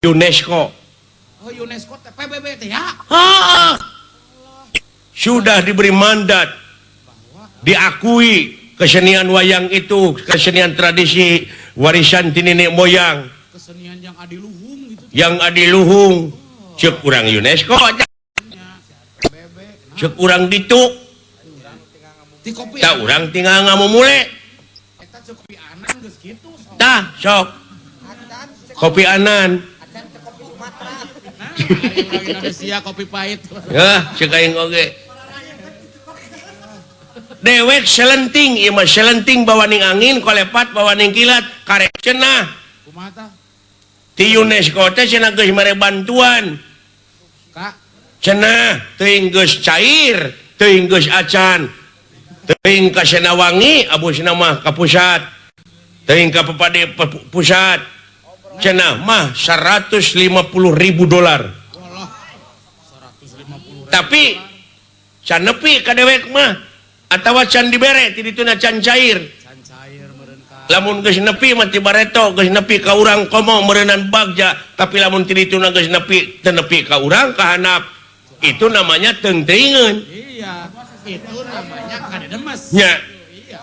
UNESCO. Oh, UNESCO teh PBB teh ya. Ha. Sudah diberi mandat, diakui kesenian wayang itu kesenian tradisi warisan ti nenek moyang, kesenian yang adiluhung gitu. Yang adiluhung cek urang UNESCO, cek urang ditu Ti kopi. Tak urang tinggal ngamumule. Eta cek kopi Anan geus kitu. Tah sok kopi Anan. Nah, ari urang Indonesia kopi pahit. Ya, cek aing oge. Dewek selenting, ieu mah selenting bawaning angin, kolepat bawaning kilat, karek cenah. Kumaha tah? Ti UNESCO teh cenah geus mere bantuan. Kak, Cenah teuing geus cair, teuing geus acan. Teuing ka Senawangi, abusna mah ka pusat. Teuing ka Pepade pusat. Cenah mah 150.000 dolar. Walah. 150. Tapi can nepi ka dewek mah atawa can dibere ti dituna can cair. Can cair meureun ka. Lamun geus nepi mah ti bareto geus nepi ka urang komo meureunan bagja, tapi lamun ti dituna geus nepi teu nepi ka urang ka handap, itu namanya teung-teuingeun. Iya, itu namanya kadedemes. Nya. Iya.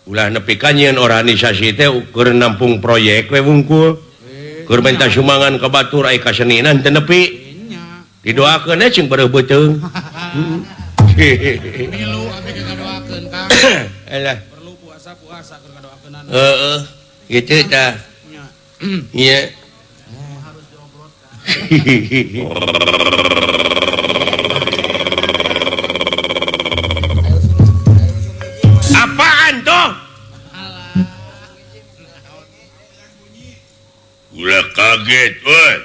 Ulah nepi ka nyieun organisasi teh keur nampung proyek we wungkul. Keur minta sumbangan ka batur ai kaseninan teu nepi. Nya. Didoakeun we cing bareuh beuteung. Milu abdi ge ngadoakeun, Kang. Alah. Perlu puasa-puasa keur ngadoakeunana. Heeh, gitu tah. Nya. Iya. Harus diobrolkan. Apaan tuh? Ulah kaget, woi.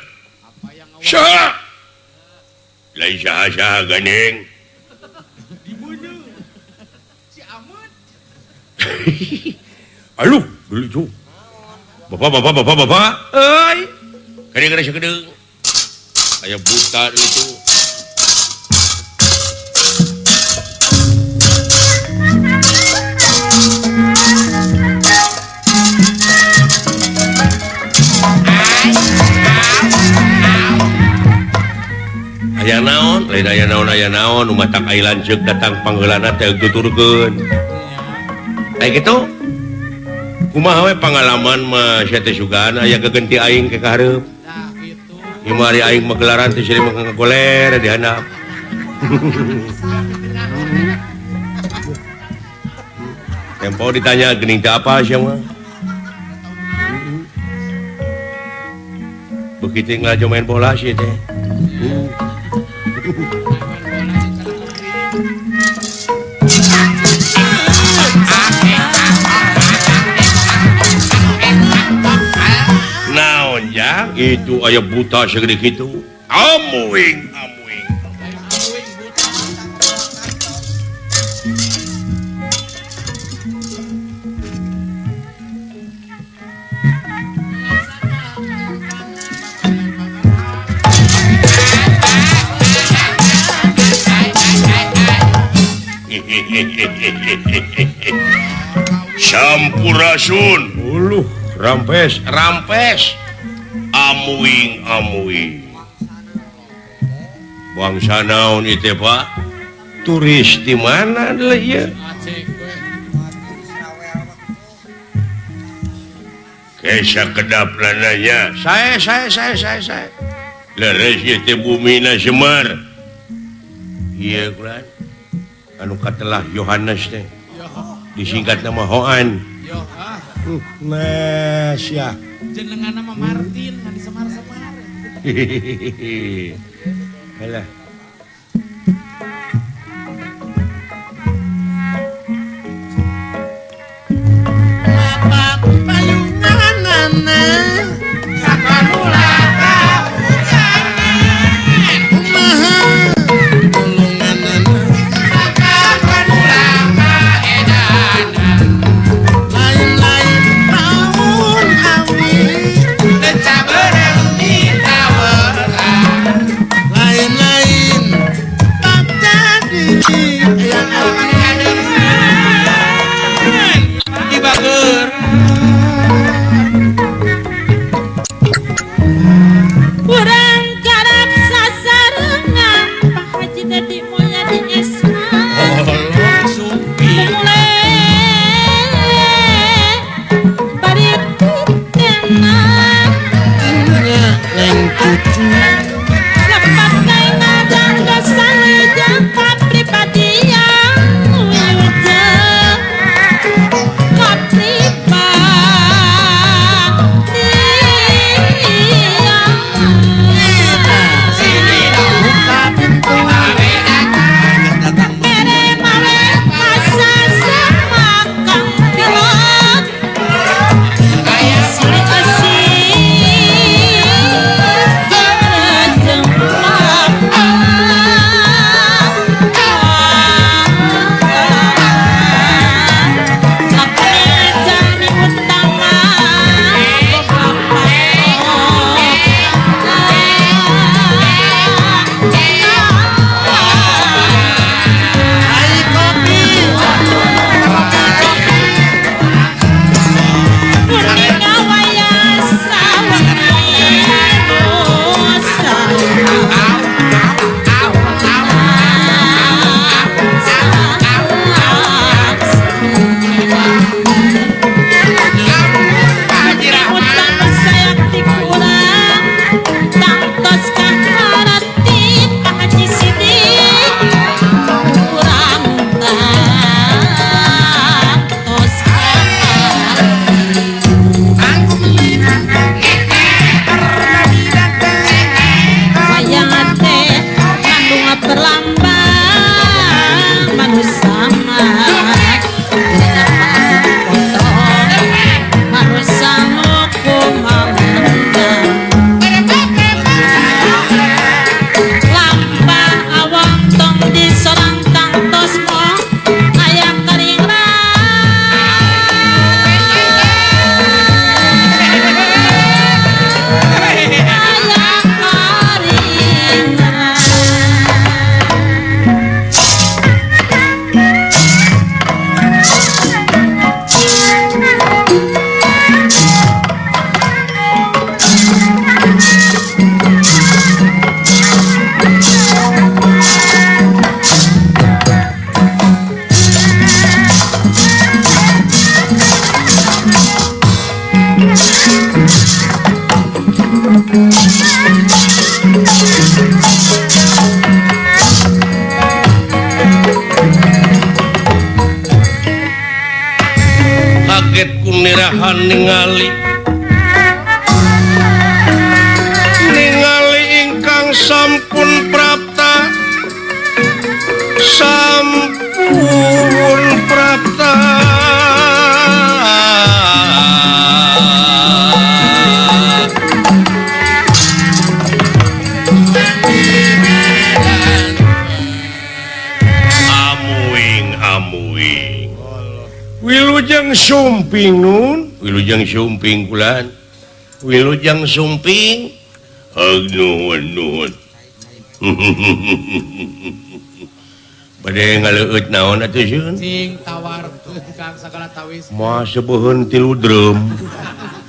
Apa yang ngawal? Saha? Lain saha-saha gandeng. Dibunuh. Si Amut. Aduh, dulu itu. Bapak, bapak, bapak, bapak. Euy. Kadang-kadang sakedeung. Aya buta dulu itu. Aya naon? Lain aya naon, aya naon, umatak ai lanceuk datang pangheulana teh tuturkeun. Aya kitu. Kumaha we pangalaman mah sia teh sugan aya gegenti aing ke kahareup. Tah kitu. Ieu mah ari aing mah gelaran teh seueur mah ngagoler di handap. Tempo ditanya geuning teh apa sia mah. Begitu ngelajo main bola sih teh. Naon jang itu aya buta segede kitu. Amuing, amuing. Amuing buta. Sampurasun. Uluh, rampes, rampes. Amuing, amuing. Bangsa naon ieu teh, Pak? Turis di mana deui ieu? Kesa kedap lananya. Saya. Leres ieu teh bumina Semar. Ieu kulan. Anu katelah Yohanes teh. Disingkat nama Hoan. Yo, ah. Mesya. Jenengan nama Martin ngan disemar-semar. Alah. Bapak payunganana sakanula kahujanan kumaha tulunganana sakanula kaedanan lain-lain naon awi deca bereng ditaweran lain-lain Nya neng cucu lepat kae ngadang salejang kapribadian wilujeng kapribadian buka pintu mere mare kasasemakang pilot silih asih jeung jalmi utama ai kopi kuning wayah sawengi nusa. Utama sayakti kurang tangtos kaharati Pak Haji Sidik kurang tangtos kaharati wayang teh ngandung perlambang manusama manusama kumamendang lambang awang tong disorang tangtos mo aya karing aya karing. Kaget kunirahan ningali ningali ingkang sampun prapta sampun prapta amuing amuing wilujeng sumping nun wilujeng sumping kulan wilujeng sumping heug nuhun nuhun bade ngaleueut naon atuh sieun Cing tawarkeun Kang sagala tawis. Moal seubeun 3 drum.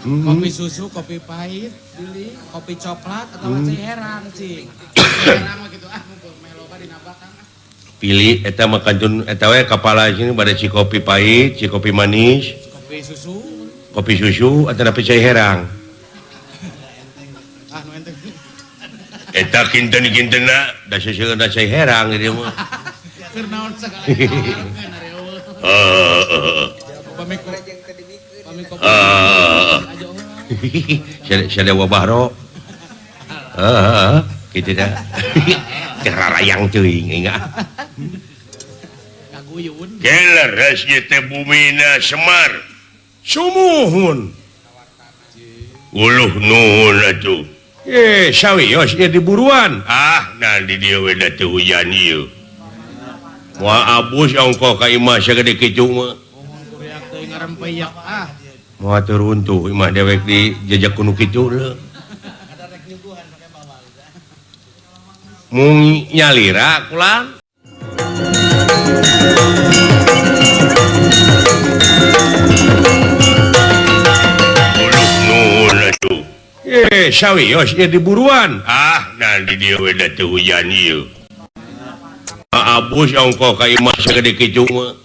Kopi susu, kopi pahit, beli kopi coklat atau cai herang cing. Herang mah kitu ah ngumpul meh loba dina bakang ah. Pilih eta mah kantun eta we kapala sini bade si kopi pahit, si kopi manis, Kopi susu. Kopi susu atanapi cai herang. Ah nu enteng. Eta kinten-kintenna da seuseurna cai herang ieu mah. Keur naon sagala ditawarkeun ari eueuh. Heeh. Pami kopi. Ah. Aja heula. Sada wabahro. Heeh, kitu dah. Kerarayang teuing enggak. Ngaguyun. Keleres ieu teh bumina Semar. Sumuhun. Uluh nuhun atuh. Sawios ieu diburuan. Ah, nah di dieu we da teu hujan ieu. Moal abus ongkoh ka imah sagede kitu mah. Mohon kuriak teuing ngarempeyak ah. Moal teu runtuh imah dewek di jejak kuno kitu leuh. Mung nyalira kulang. Uluh nuhun atuh. Sawios ieu diburuan. Ah, nah di dieu we da teu hujan ieu. Abus ongkoh ka imah sagede kitu mah. Mohon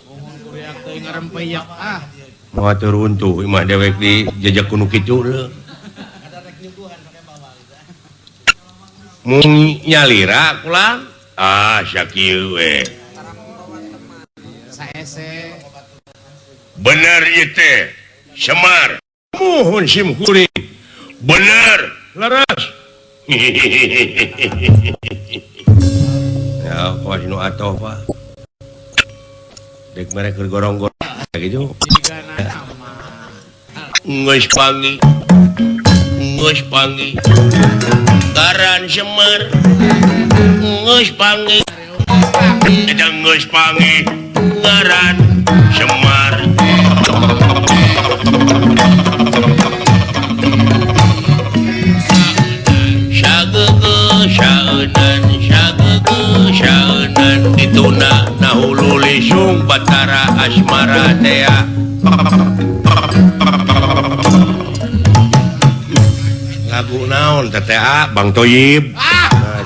kuriak teuing ngarempeyak ah. Moal teu runtuh imah dewek di jejak kuno kitu leuh. Mung nyalira kulang ah sakieu we. Saese. Bener ieu teh Semar. Muhun sim kuring. Bener leres. Ya kawas nu atoh Pak. Dek mere keur gorong-gorong gitu. Geus panggih. Geus panggih. Ngaran Semar. Geus panggih. Eta geus panggih ngaran Semar. Sageugeuh saeunan sageugeuh saeunan dituna nahulu lisung Batara Asmara tea. Lagu naon teh Bang Toyib. Nah,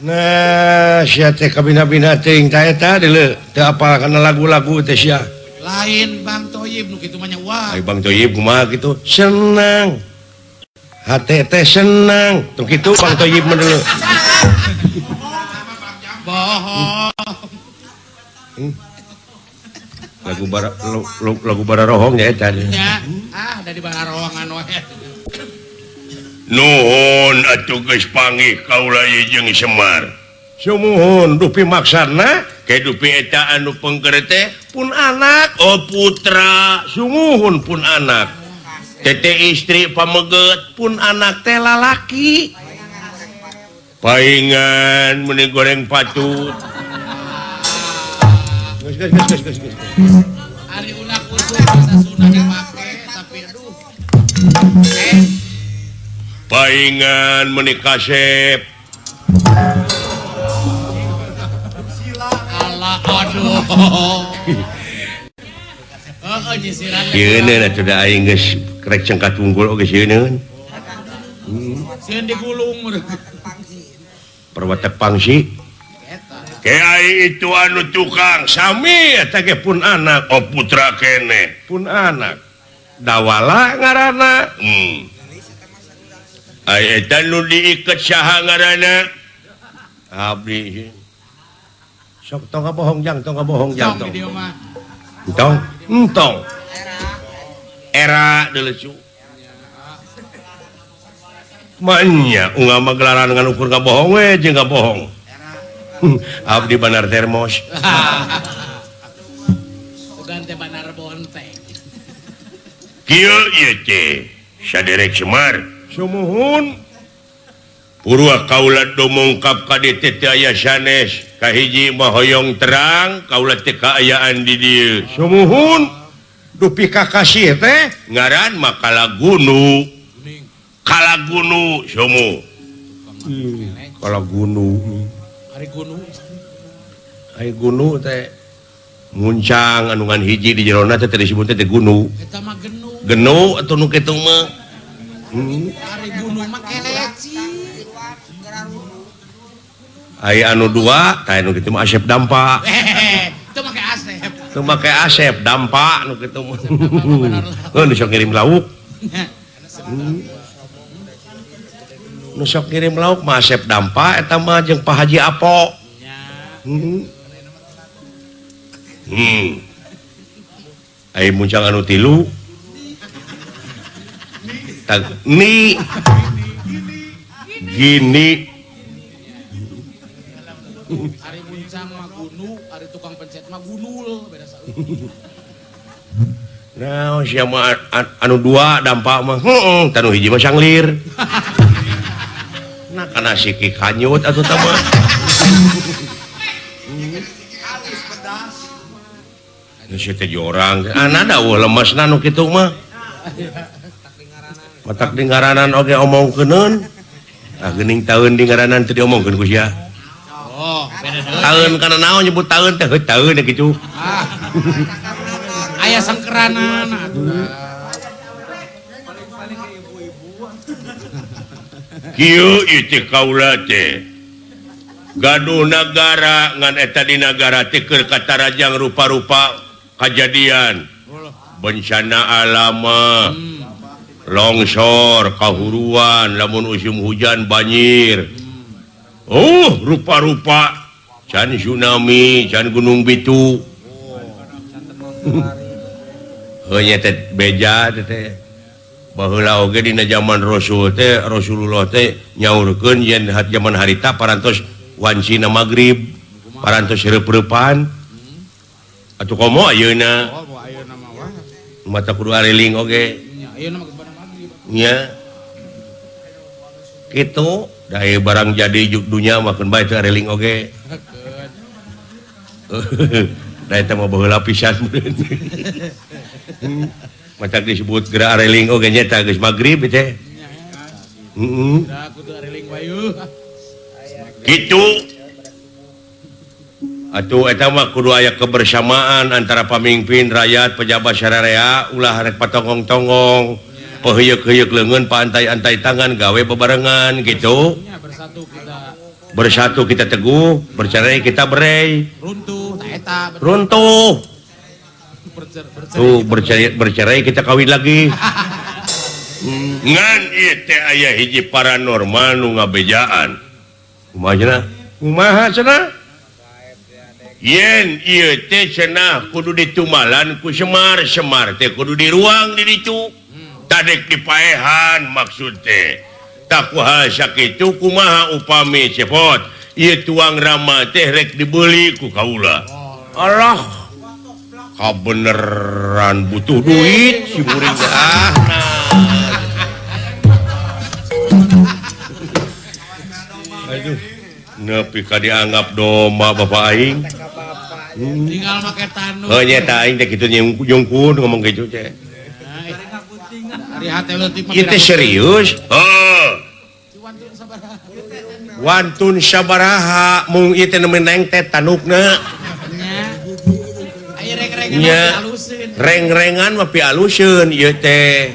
nah sia teh kabina-bina teuing ta eta deuleu teu apal kana lagu-lagu teh sia. Lain Bang Toyib nu kitu mah nya wah. Ai Bang Toyib kumaha kitu? Senang. Hate teh senang. Tuh kitu Bang Toyib mah deuleu. Bohong. Lagu bara lagu bara rohong nya eta. Nya, ah dari bara rohongan we. Nuhun atuh geus panggih kaula ieu jeung Semar. Sumuhun dupi maksana ke dupi eta anu pengker teh pun anak oh putra sumuhun pun anak. Tete istri pameget pun anak teh lalaki. Paingan meuni goreng patut. Geus geus geus geus geus. Ari ulah kudu bahasa Sunda dipake tapi aduh. Paingan meuni kasep. Allah aduh. Heeh nyisiran. Sieun atuh da aing geus krek cengkat unggul oge sieun. Sieun digulung. Perwatek pangsi. Kiai itu anu tukang sami eta ge pun anak oh putra kene pun anak dawala ngaranna ai eta nu diiket saha ngaranna abdi sok tong bohong jang tong bohong jang tong entong entong era deuleu manya unggal mah gelaran ngan ukur ngabohong we jeung ngabohong. Abdi banar termos. Sugan teh banar bonteng. Kieu ieu teh saderek Semar. Sumuhun. Purwa kaula dumungkap ka dieu teh aya sanes. Kahiji mah hoyong terang kaula teh kaayaan di dieu. Sumuhun. Dupi kakasih teh ngaran mah Kalagunu. Kalagunu sumu. Kalagunu. Ari gunu. Ari gunu teh muncang anu ngan hiji di jerona teh disebut teh gunu. Eta mah genu. Genu atuh nu kitu mah. Ari gunu mah keleci. Ai anu dua tah anu kitu mah Asep Dampa. Teu make Asep. Teu make Asep Dampa nu kitu mah. Heuh nu sok ngirim lauk. Nu sok ngirim lauk mah Asep Dampa eta mah jeung Pak Haji Apo. Ai muncang anu tilu. Tag ni gini. Ari muncang mah gunu, ari tukang pencet mah gunul, beda saeutik. Nah, sia mah anu dua dampak mah heeh, tanu hiji mah sanglir. Nah, kana siki kanyut atuh tah mah. Nu sia teh jorang, ana dawuh lemesna nu kitu mah. Matak di ngaranan oge omongkeuneun. Ah geuning taeun di ngaranan teu diomongkeun ku sia. Oh, beda deui. Taeun kana naon nyebut taeun teh heuh taeun kitu. Ah. Aya sangkeranan atuh. Kieu ieu teh kaula teh. Gaduh nagara ngan eta di nagara teh keur katarajang rupa-rupa kajadian. Bencana alam longsor kahuruan lamun musim hujan banjir. Oh rupa-rupa can tsunami can gunung bitu. Heunya teh beja teh baheula oge dina zaman Rasul teh Rasulullah teh nyaurkeun yen zaman harita parantos wancina magrib parantos reup-reupan atuh komo ayeuna mata kudu ariling oge nya kitu da barang jadi dunya mah keun bae teu ariling oge da eta mah baheula pisan mata disebut gerak areling oge nya tah geus magrib teh. Heeh. Kitu. Atuh eta mah kudu aya kebersamaan antara pamimpin, rakyat, pejabat sararea ulah rek patongong-tongong, peheuyeuk-heuyeuk leungeun, paantai-antai tangan gawe bebarengan gitu. Bersatu kita teguh, bercerai kita berai. Runtuh ta eta. Runtuh. Tuh bercerai kita kawin lagi. Ngan ieu teh aya hiji paranormal nu ngabejaan. Kumaha cenah? Kumaha cenah? Yen ieu teh cenah kudu ditumalan ku Semar, Semar teh kudu diruang di ditu. Tadek dipaehan maksud teh. Tak kuha sakitu kumaha upami cepot. Ieu tuang rama teh rek dibeli ku kaula. Allah. Kabeneran butuh duit si muring ah nah. Aduh nepi ka dianggap domba bapak aing. Tinggal make tanduk. Heuh nya eta aing teh kitu nyungkun ngomong kitu teh. Ari hate leutik mah. Ieu teh serius? Heuh. Wantun sabaraha mung ieu teh meneng teh tandukna. Nya reng-rengan mah pialuseun ieu teh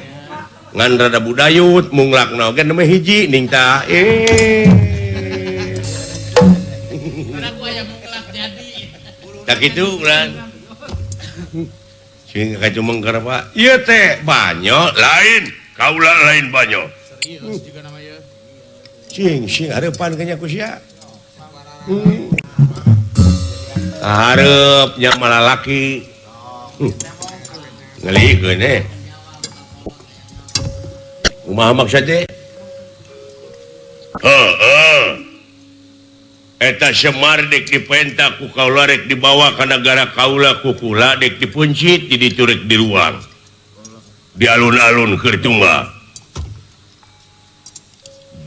ngan rada budayut munglakna oge nemeh hiji ning tah tah kitu urang sing kacumeng keur apa ieu teh banyo lain kaula lain banyo serius juga nama ieu cing sing hareupan kanya ku sia hareup nya malalaki ngelikeun eh kumaha maksud teh heeh eta Semar dek dipenta ku kaula rek dibawa ka nagara kaula ku kula dek dipuncit di ditu rek diruang di alun-alun keur tunggal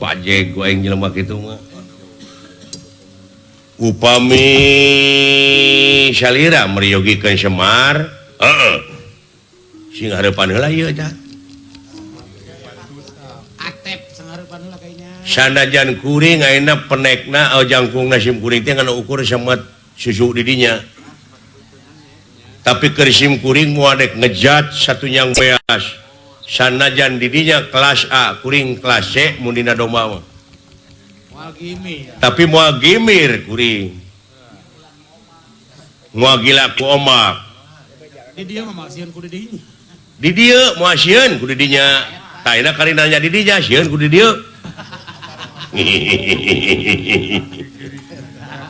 bajeg ku aing jelema kitu mah upami salira meryogikeun Semar heeh sing hareupan heula ieu tah atep sing hareupan heula kayaknya sanajan kuring ayeuna penekna jangkungna sim kuring teh ngan ukur samet susu di dinya tapi keur sim kuring moal dek ngejat satu nyang beas sanajan di dinya kelas A kuring kelas C mun dina domba mah tapi moal gimir kuring moal gila ku omak di dieu mah sieun ku di dinya di dieu moal sieun ku di dinya tah ayeuna kari nanya di dinya sieun ku di dieu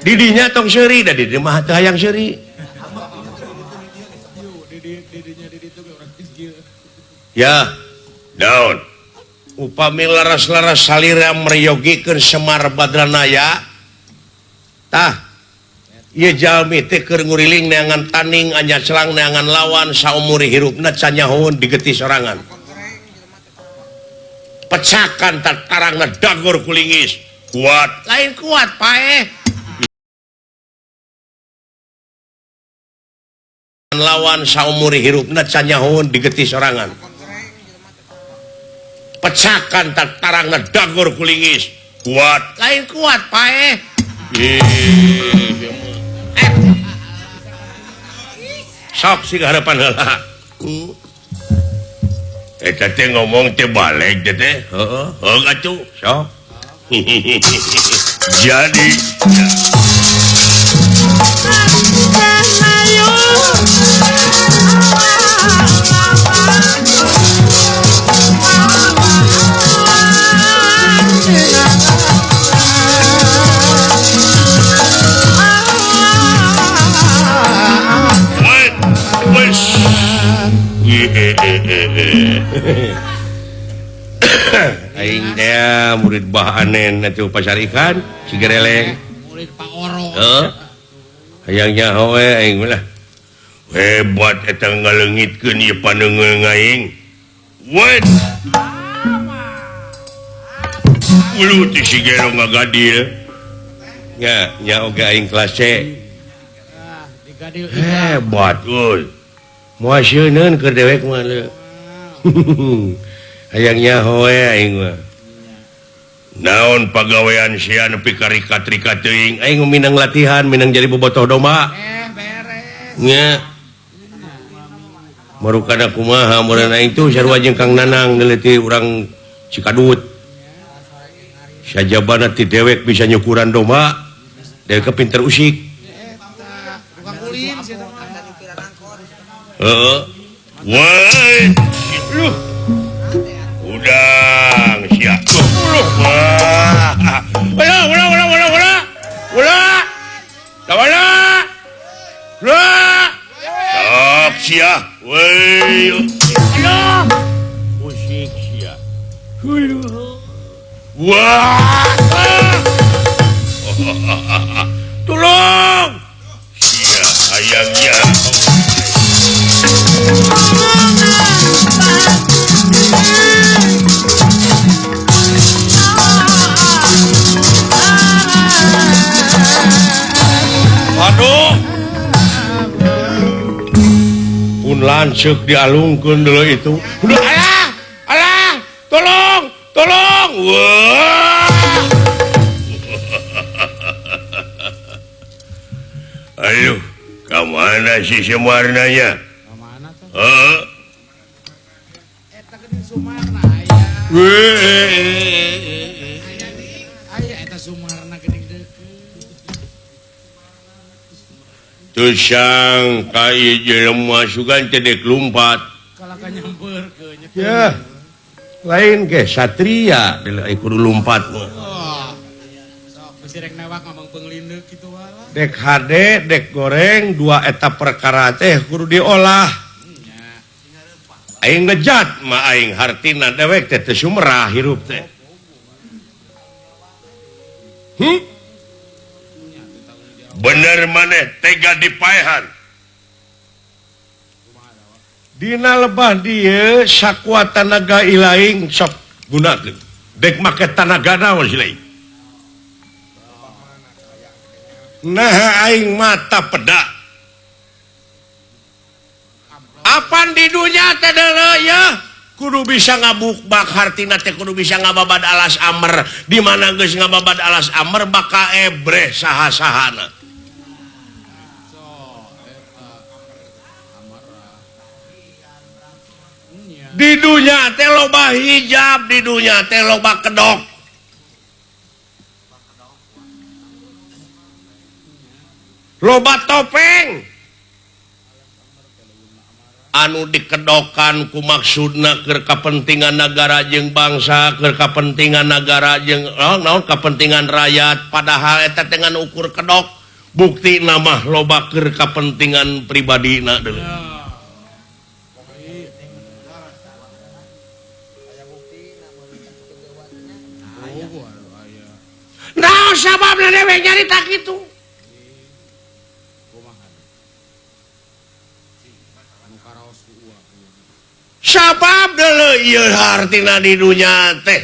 di dinya tong seuri da di dieu mah teu hayang seuri ya daun upami laras-laras salira meryogikeun Semar Badranaya tah ieu jalmi teh keur nguriling neangan taning anjaclang neangan lawan saumur hirupna can nyahoeun digeti sorangan pecakan tatarangna dagor kulingis kuat lain kuat paeh lawan saumur hirupna can nyahoeun digeti sorangan pecakan tatarangna dagor kulingis kuat lain kuat paeh sok sih harapan heula eta teh ngomong teh balik teh teh heeh heung atuh sok jadi Aing teh murid Bah Anen atuh pasar ikan Cigereleng. Murid Pak Oro. Heeh. Hayang nyaho we aing mah lah. Hebat eta ngaleungitkeun ieu paneungeung aing. Wet. Ulu ti si Gero ngagadil. Nya, nya oge aing kelas C. Hebat euy. Moal sieun keur dewek mah leu. Hayang nyaho we aing mah. Naon pagawean sia nepi ka rikat-rikat teuing. Aing minang latihan, minang jadi bobotoh domba. Beres. Nya. Marukana kumaha meureun aing tuh sarua jeung Kang Nanang deuleuti urang Cikadut. Sajabana ti dewek bisa nyukuran domba, dewek pinter usik. Heeh. Woi, lu. Udang sia. Wah. Ulah, ulah, ulah, ulah, ulah. Ulah. Tawala. Ulah. Tok sia. Woi. Aduh. Usik sia. Wah. Tolong. Sia hayangnya. Aduh. Pun lanceuk dialungkeun deuleu itu. Udah alah, alah, tolong, tolong. Wah. Ayo, ka mana si Sumarnanya? Ka mana tuh? Heeh. Eta geuning Sumarna aya. Aya eta Sumarna geuning deukeut. Tusang ka ieu jelema sugan teh dek lumpat. Kalaka nyampeurkeun nya. Ya. Lain ge satria deuleu ai kudu lumpat mah. Sok bisi rek newak ngomong peunglindeuk kitu wae. Dek hade, dek goreng, dua eta perkara teh kudu diolah. Aing ngejat mah aing hartina dewek teh teu sumerah hirup teh. Bener maneh tega dipaehan. Dina lebah dieu sakuat tanaga ilaing sok gunakeun. Dek make tanaga naon si lain? Nah aing mata peda. Apan di dunya teh deuleu ya? Kudu bisa ngabukbak hartina teh kudu bisa ngababad alas amer. Di mana geus ngababad alas amer bakal ebreh saha-sahana. Di dunya teh loba hijab, di dunya teh loba kedok. Loba topeng. Anu dikedokan ku maksudna keur kapentingan nagara jeung bangsa, keur kapentingan nagara jeung naon kapentingan rakyat, padahal eta teh ngan ukur kedok, bukti mah loba keur kapentingan pribadina deui. Nah, sababna dewek nyarita kitu. Sabab deuleu ieu hartina di dunya teh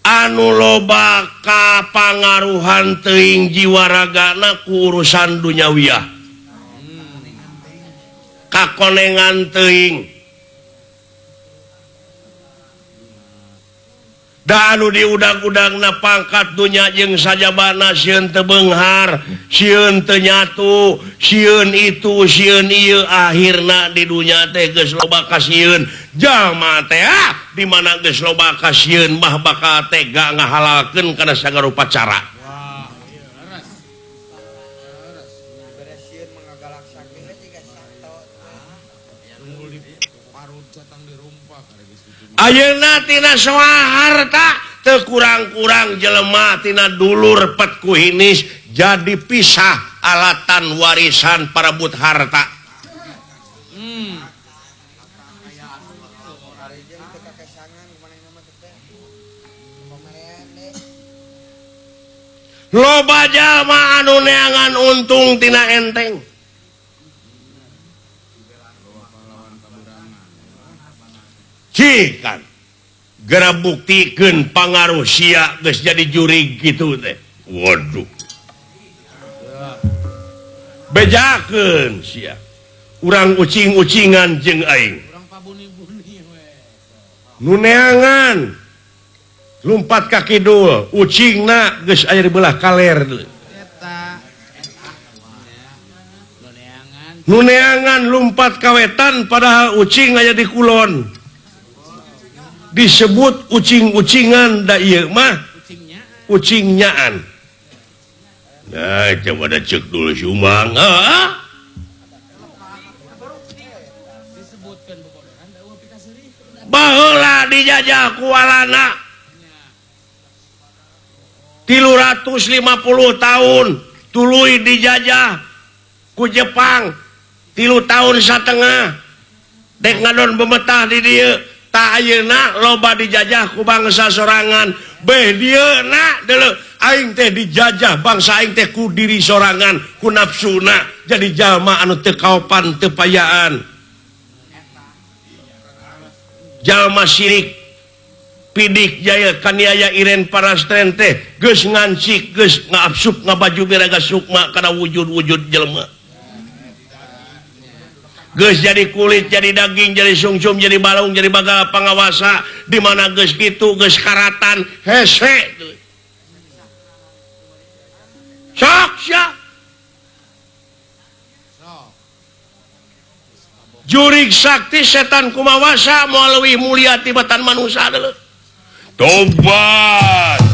anu loba kapangaruhan teuing jiwa ragana ku urusan dunyawiyah. Kakonengan teuing. Da anu diudag-udagna pangkat dunya jeung sajabana sieun teu beunghar, sieun teu nyatu, sieun itu, sieun ieu, akhirna di dunya teh geus loba kasieun. Jalma teh di mana geus loba kasieun mah bakal tega ngahalalkeun kana sagala rupa cara. Ayeuna tina soal harta teu kurang-kurang jelema tina dulur pet ku hinis jadi pisah alatan warisan parebut harta. Loba jalma anu neangan untung tina enteng. Cikan geura buktikeun pangaruh sia geus jadi jurig kitu teh. Waduh. Bejakeun sia. Urang ucing-ucingan jeung aing. Nu neangan lumpat ka kidul, ucingna geus aya di belah kaler. Nu neangan lumpat ka wetan padahal ucing aya di kulon. Disebut ucing-ucingan da ieu mah ucingnyaan. Nah, coba da ceuk dulu sumang. Heeh. Baheula dijajah ku Walanda 350 tahun tuluy dijajah ku Jepang 3 tahun satengah dek ngadon bemetah di dieu. Ta ayeuna loba dijajah ku bangsa sorangan. Beh dieu na deuleu aing teh dijajah bangsa aing teh ku diri sorangan ku nafsuna jadi jalma anu teu kaopan teu payaan. Jalma sirik pidik jaya kaniaya Iren Parastren teh geus ngancik geus ngaabsup ngabaju biraga sukma kana wujud-wujud jelema. Geus jadi kulit, jadi daging, jadi sungsum, jadi balung, jadi bagal pangawasa, di mana geus kitu geus karatan hese. Sok sia. Jurig sakti setan kumawasa moal leuwih mulia tibatan manusia deuleu. Tobat.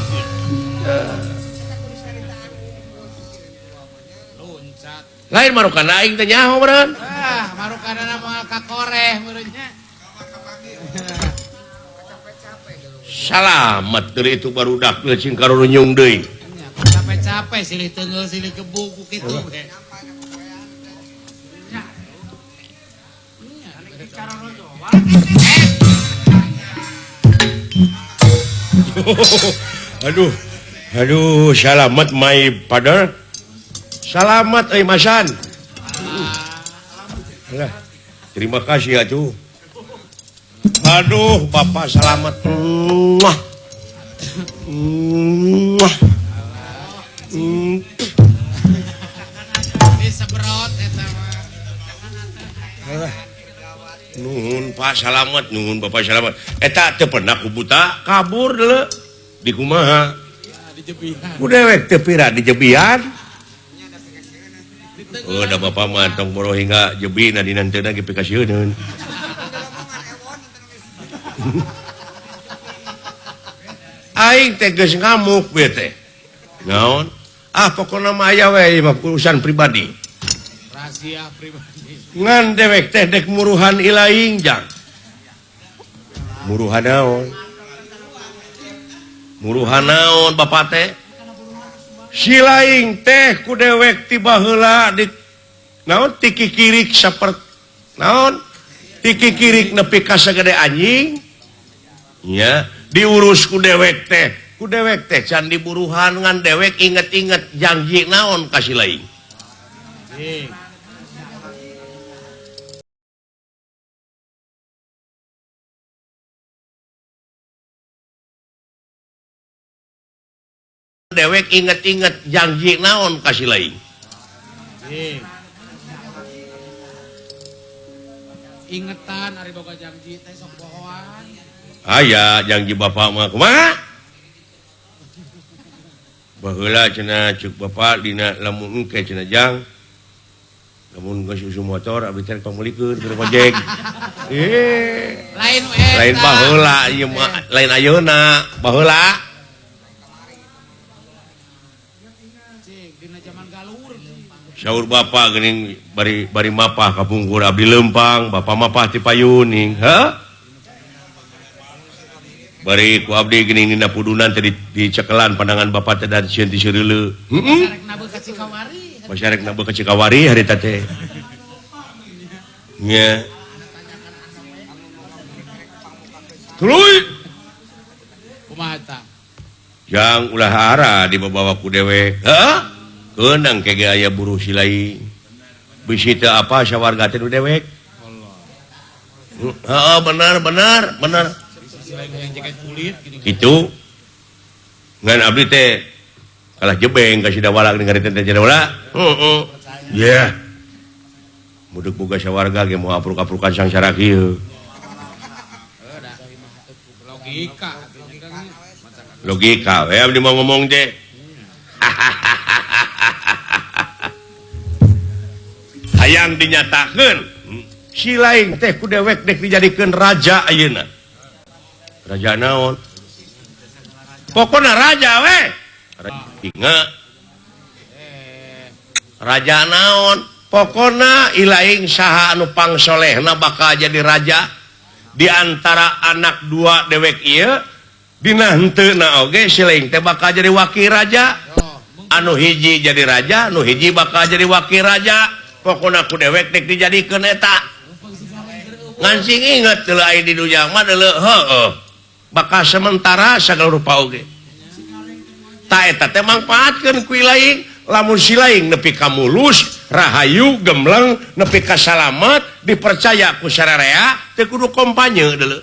Lain marukana aing teh nyaho meureun. Ah, marukana moal kakoreh meureun nya. Salamet deui itu barudak cing karunyung deui. Capek-capek silih teunggeul silih gebuk ku kitu we. Aduh, aduh, salamet my father. Salamat euy Masan. Alah, terima kasih atuh. Aduh, Bapak salamet. Muah. Muah. Disebrot eta mah. Alah. Nuhun Pak salamet, nuhun Bapak salamet. Eta teu pernah ku buta kabur deuleu. Di kumaha? Dijebihan. Ku dewek teu pira dijebihan. Oh, da bapak mah tong boro hingga jebi na dinanteuna ge pikasieun. Aing teh geus ngamuk we teh. Naon? Ah pokona mah aya we mah urusan pribadi. Rahasia pribadi. Ngan dewek teh dek muruhan ilaing jang. Muruhan naon? Muruhan naon bapak teh? Si laing teh ku dewek ti baheula di naon tiki kirik sapert naon tiki kirik nepi ka sagede anjing nya diurus ku dewek teh can diburuhan ngan dewek inget-inget janji naon ka si laing. Dewek inget-inget janji naon kasih lain. Ingetan ari boga janji teh sok bohoan. Aya janji bapak mah kumaha? Baheula cenah ceuk bapak dina lamun engke cenah jang. Lamun geus usum motor abdi teh pangmeulikeun keur ojek. Lain we. Lain baheula ieu mah lain ayeuna, baheula. Syaur bapak geuning bari bari mapah kapungkur abdi leumpang, bapak mapah ti payuning, heuh? Bari ku abdi geuning dina pudunan teh dicekelan pandangan bapak teh dan sieun ti seureuleu. Heeh. Masarek nabe ka Cikawari harita teh. Nya. Tuluy. Kumaha tah? Jang ulah ara dibawa ku dewek. Heuh? Keunang ke ge aya buruh si lain. Bisi teu apa sawarga teh nu dewek. Heeh, benar benar benar. Itu ngan abdi teh kalah jebeng ka Sidawala geuning teh Sidawala. Heeh. Yeah. Muduk boga sawarga ge moal apruk-aprukan sangsara kieu. Logika. Logika we abdi mau ngomong teh. Hayang dinyatakeun si lain teh ku dewek dek dijadikeun raja ayeuna. Raja naon? Pokona raja we. Inga. Raja naon? Pokona ilaing saha anu pangsolehna bakal jadi raja di antara anak dua dewek ieu dina henteuna oge si laing teh bakal jadi wakil raja. Anu hiji jadi raja, anu hiji bakal jadi wakil raja. Pokona ku dewek dek dijadikeun eta. Ngan sing inget deuleu aya di dunya mah deuleu heueuh. Bakal sementara sagala rupa oge. Ta eta teh mangpaatkeun ku ilaing, lamun si laing nepi ka mulus, rahayu, gemleng, nepi ka salamet, dipercaya ku sararea, teu kudu kampanye deuleu.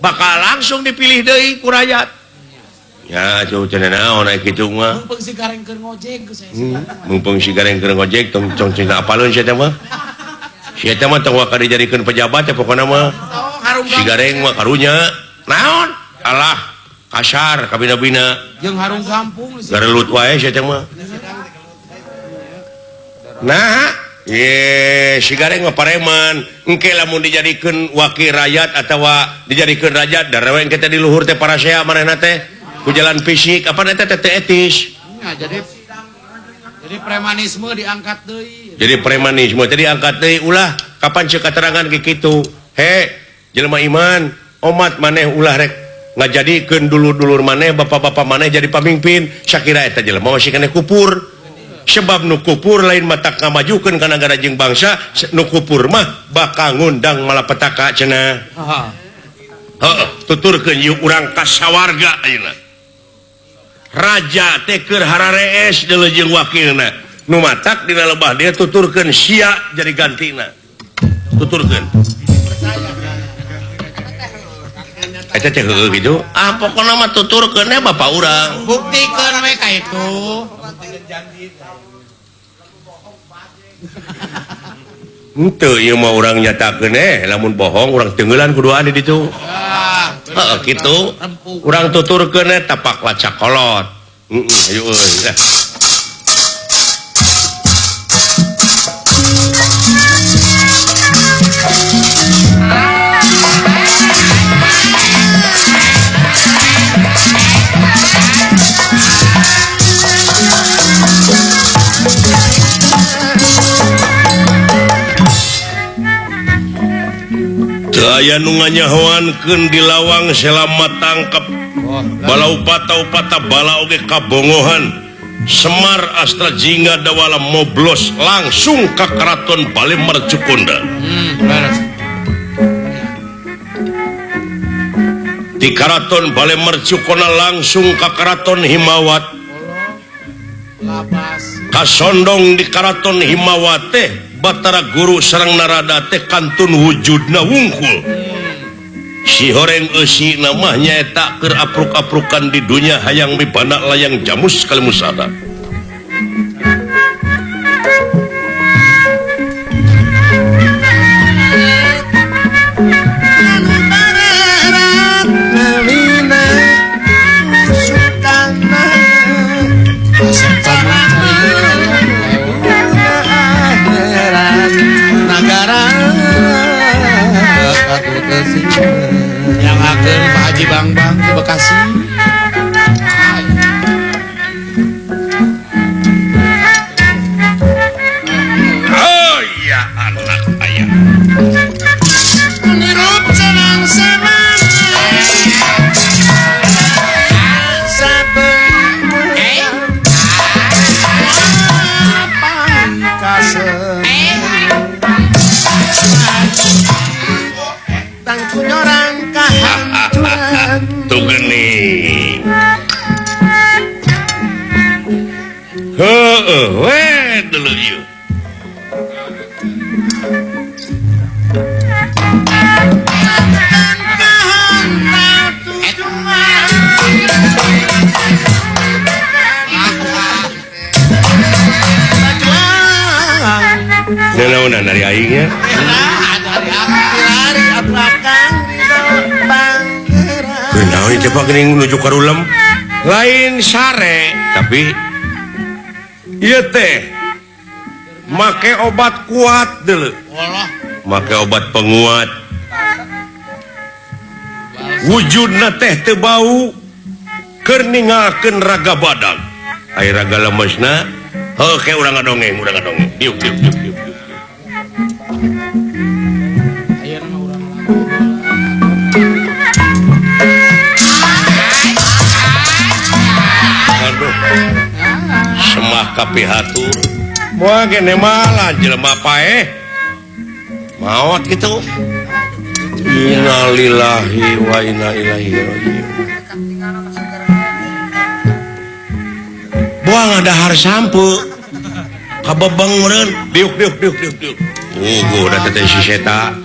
Bakal langsung dipilih deui ku rakyat. Ya, jauh cenah naon aya kitu mah. Mumpung si gareng keur ngojek geus aya. Mumpung si gareng keur ngojek tong tong cenah apaleun sia teh mah. Si eta mah tong waka dijadikeun pejabat teh pokona mah. Si gareng mah karunya. Naon? Alah, kasar kabina-bina. Jeung harung kampung garelut wae sia teh mah. Nah, ye si gareng mah pareman. Engke lamun dijadikeun wakil rakyat atawa dijadikeun raja darewe engke teh di luhur teh parasea manehna teh. Ku jalan fisik apa eta teh etis. Ya, jadi premanisme diangkat deui. Jadi premanisme teh diangkat deui ulah kapan ceuk katerangan ge kitu. He, jelema iman, omat maneh ulah rek ngajadikeun dulur-dulur maneh, bapak-bapak maneh jadi pamimpin, sakira eta jelema masih keneh kupur. Sebab nu kupur lain mata ngamajukeun ka nagara jeung bangsa, nu kupur mah bakal ngundang malapetaka cenah. Heeh, tuturkeun ieu urang ka sawarga ayeuna. Raja teh keur hararees deuleu jeung wakilna. Nu matak dina lebah dia tuturkeun sia jadi gantina. Tuturkeun. Eta teh heueuh kitu. Ah pokona mah tuturkeun we bapak urang. Buktikeun we ka itu. Henteu ieu mah urang nyatakeun lamun bohong urang teungeulan kuduan di ditu. Heeh kitu. Urang tuturkeun tapak lacak kolot. Heeh, ayo euy. Aya nu nganyahoankeun di lawang selama tangkep. Bala upata-upata bala oge kabongohan. Semar Astra Jingga Dawala moblos langsung ka Keraton Bale Mercukonda. Di Keraton Bale Mercukonda langsung ka Keraton Himawat. Kasondong di Keraton Himawat teh Batara Guru sareng Narada teh kantun wujudna wungkul. Si horeng eusi namah nyaeta keur apruk-aprukan di dunya hayang mibana layang jamus kalimusada. Yang akan Pak Haji Bang Bang di Bekasi. Oh iya anak ayah. Nirup senang-senang. Tuh geni Heeh we deuleu ieu. Nanaonan dari aingnya. Kunaon ieu teh geuning nuju ka rulem. Lain sare tapi ieu teh make obat kuat deuleu. Make obat penguat. Wujudna teh teu bau keur ningalkeun raga badag. Ai raga lemesna heuh ke urang ngadongeng, urang ngadongeng. Diuk diuk diuk diuk. Ayeuna mah urang aduh. Semah kapihatur. Moal gene malah jelema paeh. Maot kitu. Innalillahi wa inna ilaihi raji'un. Buang dahar sampe kabebeng meureun diuk diuk diuk diuk diuk. Oh, udah teteh si seta.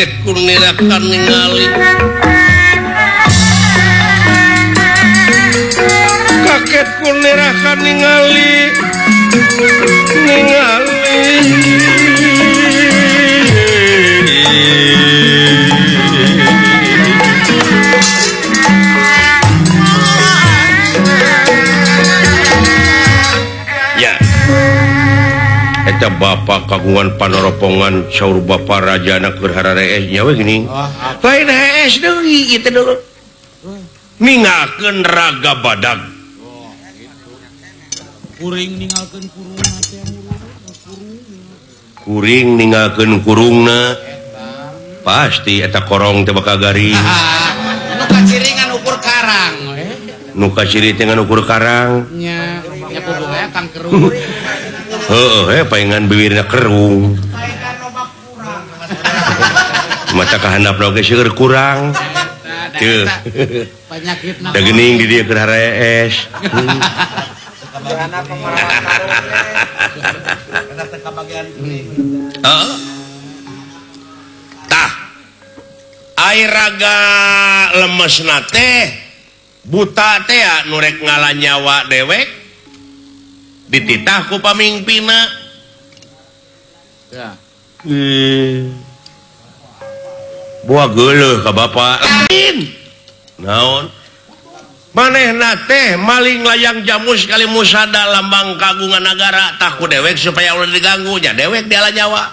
Kaget kunirakan ningali. Kaget kunirakan ningali. Ningali. Ya. Eta bapak kagungan panoropongan saur bapak rajana keur hararees nya we geuning. Lain hees deui ieu teh dulu. Ningalkeun raga badag. Kuring ningalkeun kurungna teh. Kuring ningalkeun kurungna. Pasti eta korong teh bakal garing. Nu kaciringan ukur karang we. Nu kaciri teh ngan ukur karang. Nya, nya kudu we kang kerung. Heeh, paingan bibirna kerung. Mata kahandap oge seueur kurang. Teu. Penyakitna. Da geuning di dieu keur harees. Heeh. Tah. Ai raga lemesna teh buta teh nu rek ngala nyawa dewek dititah ku pamingpina. Ya. Buah geuleuh ka bapak. Naon? Manehna teh maling layang jamus kali musada lambang kagungan nagara tah ku dewek supaya ulah diganggu nya dewek diala nyawa.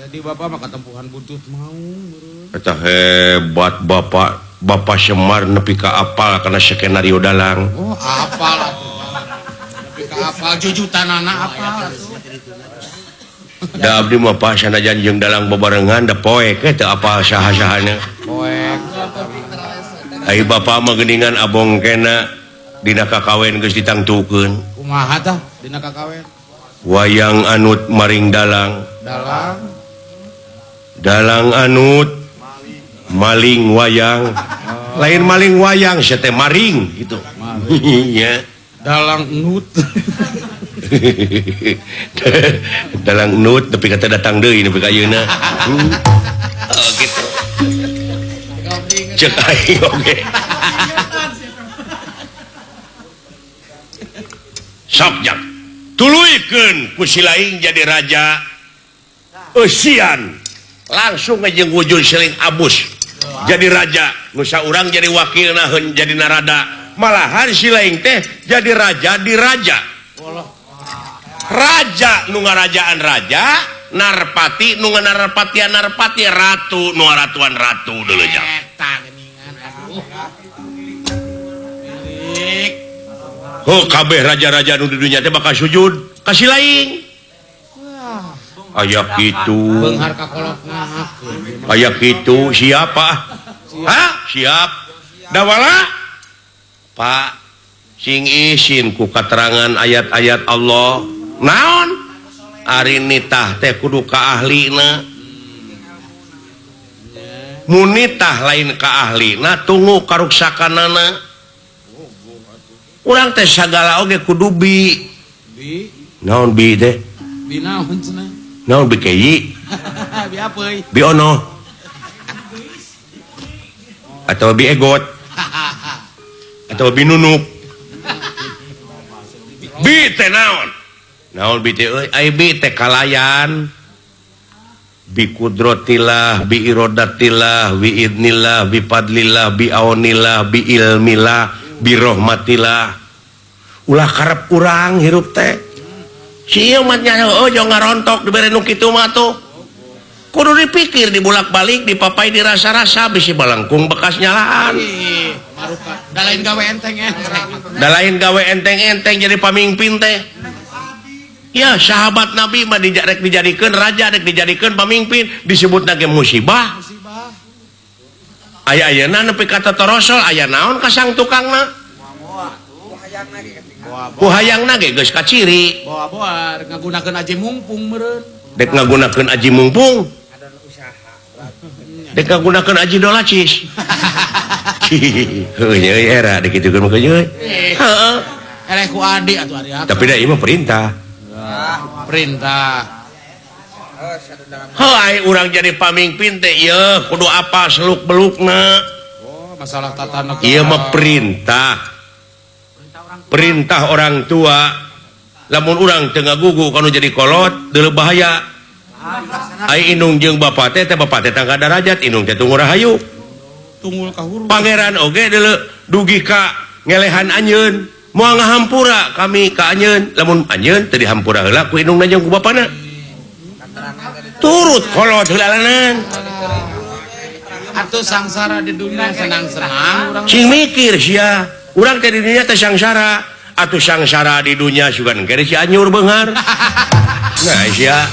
Jadi bapak mah katempuhan buntut mau. Eta hebat bapak. Bapak Semar nepi ka apal kana skenario dalang. Oh, apal atuh. Nepi ka apal jujutanana apal atuh. Da abdi mah pas sanajan jeung dalang bebarengan da poek teu apal saha-sahana. Poek. Ai bapak mah geuningan abong kena dina kakawen geus ditangtukeun. Kumaha tah dina kakawen? Wayang anut maring dalang. Dalang. Dalang anut maling wayang. Lain maling wayang sia teh maring gitu. Nya. Dalang nut. Dalang nut nepi ka teh datang deui nepi ka ayeuna. Oh gitu. Cek aing oge. Sok jang. Tuluykeun ku si laing jadi raja. Eusian langsung ngejeng wujud seling abus. Jadi raja, nu saurang jadi wakilna heun jadi narada. Malahan si laing teh jadi raja di raja. Raja nu ngarajaan raja, narpati nu ngarpatian narpati, ratu nu ngaratuan ratu deuleu jang. Eta geuningan aduh. Milik. Heuh kabeh raja-raja nu di dunya teh bakal sujud ka si laing. Aya kitu. Beunghar ka kolotna. Aya kitu siapa? Hah? Siap. Dawala? Pak, sing isin ku katerangan ayat-ayat Allah. Naon? Ari nitah teh kudu ka ahlina. Mun nitah lain ka ahlina tunggu karuksakanana. Urang teh sagala oge kudu bi. Bi. Naon bi teh? Bi naon cenah? Naon bi keyi? Bi apeuy? Bi ono. Atau bi egot. Atau bi nunuk. Bi teh naon? Naon bi teh euy? Ai bi teh kalayan. Bi kudrotillah, bi irodatillah, bi idnillah, bi fadlillah, bi aunillah, bi ilmillah, bi rahmatillah. Ulah karep urang hirup teh. Si ieu mah nya heueuh jong ngarontok dibere nu kitu mah tuh. Kudu dipikir dibulak-balik dipapai dirasa-rasa bisi balangkung bekas nyalaan. Da lain gawe enteng-enteng. Da lain gawe enteng-enteng jadi pamimpin teh. Ya sahabat Nabi mah rek dijadikeun raja, rek dijadikeun pamimpin, disebutna ge musibah. Aya ayeuna nepi ka totorosol aya naon ka sang tukangna? Ku hayangna ge geus kaciri. Boa-boa rek ngagunakeun aji mungpung meureun. Dek ngagunakeun aji mungpung. Dek ngagunakeun aji dolacis. Heuh nya era dikitukeun mah euy. Heeh. Eleh ku adi atuh ari. Tapi da ieu mah perintah. Perintah. Heuh urang jadi pamimpin teh ieu kudu apa seluk-belukna. Oh, masalah tata negara. Ieu mah perintah. Perintah orang tua. Lamun urang teu ngagugu kanu jadi kolot deuleu bahaya. Ai indung jeung bapa teh teh bapa teh tangga darajat, indung teh tunggul rahayu. Tunggul ka huruf. Pangeran oge deuleu dugi ka ngelehan anjeun. Moal ngahampura kami ka anjeun, lamun anjeun teu dihampura heula ku indungna jeung ku bapana. Turut kolot heulalanan. Atuh sangsara di dunia senang-senang urang. Cing mikir sia, urang teh di dunia teh sangsara. Atuh sangsara di dunia sugan kere si anyur beunghar. Nah sia.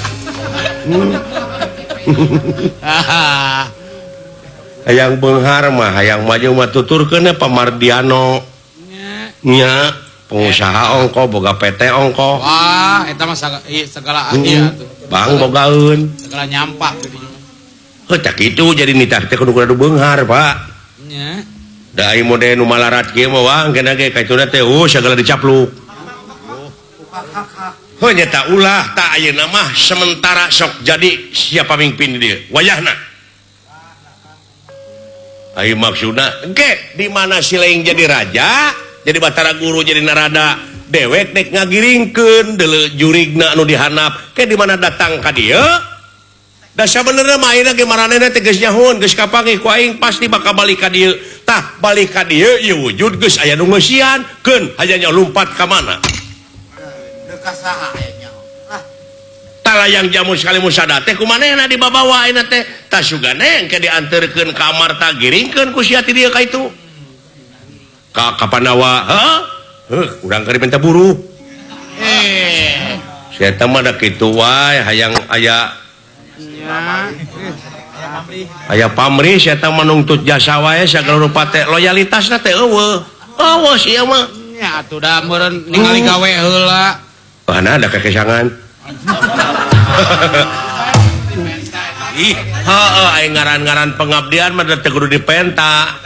Hayang beunghar mah hayang maju mah tuturkeun Pak Mardiano. Nya pengusaha ongko boga PT ongko. Wah, eta mah segala ieu atuh. Bang bogaeun. Segala nyampak. Heuh tah kitu jadi nitah teh kudu kudu beunghar, Pak. Nya. Da ai mode nu malarat kieu mah wah engke ge kaituna teh segala dicapluk. Heuh nya ulah tah ayeuna mah sementara sok jadi siapa pamimpin di dieu wayahna. Ai maksudna engke di mana si lain jadi raja, jadi Batara Guru jadi Narada, dewek dek ngagiringkeun deuleu jurigna anu dihanap, ke di mana datang ka dieu? Da sabenerna mah ayeuna ge maranehna teh geus nyahoeun, geus kapanggih ku aing pasti bakal balik ka dieu. Tah balik ka dieu ieu wujud geus aya nu ngeusian, keun hayang lumpat ka mana? Deuk ka saha aya nyaho? Ah. Tah layang jamu sekali musada teh kumanehna dibabawa ayeuna teh. Tah sugane engke dianterkeun ka Amarta giringkeun ku sia ti dieu ka itu. Ka Pandawa, heuh? Heuh, urang keur minta buruh. Eh, sia teh mah da kitu wae hayang aya aya pamrih sia teh mah nungtut jasa wae sagala rupa teh loyalitasna teh eueuh. Eueuh sia mah. Nya atuh da meureun ningali gawe heula. Mana ada kekesangan. Ih, heueuh aing ngaran-ngaran pengabdian mah teu kudu dipenta.